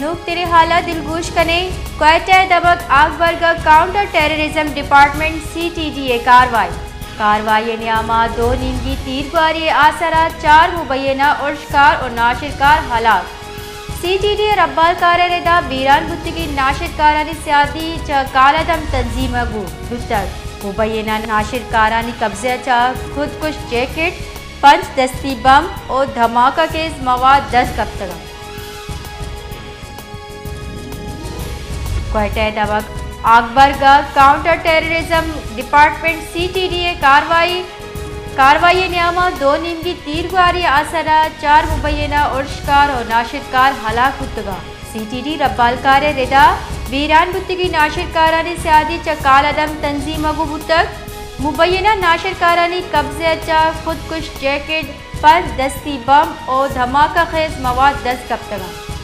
نوکتریں حالات دلگوش کنیں۔ کوئٹہ ءِ دمگ آگبرگ ءَ counter terrorism department, C T D, ءِ کاروائی۔ کاروائی ءِ نیام ءَ دو نیمگی تیرگواری ءِ آسر ءَ چار مبینہ ارشکار ءُ ناشرکار ہلاک۔ سی ٹی ڈی ءِ ربالکار ءِ ردا بیران بوتگیں ناشرکارانی سیادی چہ کالعدم تنظیم ءَ گون بوتگ۔ مبینہ ناشرکارانی قبضہ ءَ چہ خودکش جیکٹ، پنچ دستی بمب ءُ دھماکہ خیز مواد دست کپتگ انت۔ کوئٹہ ءِ دمگ آگبرگ ءَ counter terrorism department, C T D, ءِ کاروائی۔ کاروائی ءِ نیام ءَ دو نیمگی تیرگواری ءِ آسر ءَ چار مبینہ ارشکار ءُ ناشرکار ہلاک بوتگ انت۔ سی ٹی ڈی ربالکار ءِ ردا بیران بوتگیں ناشرکارانی سیادی چہ کالعدم تنظیم ءَ گون بوتگ۔ مبینہ ناشرکارانی قبضہ ءَ چہ خودکش جیکٹ، پنچ دستی بمب ءُ دھماکہ خیز مواد دست کپتگ انت۔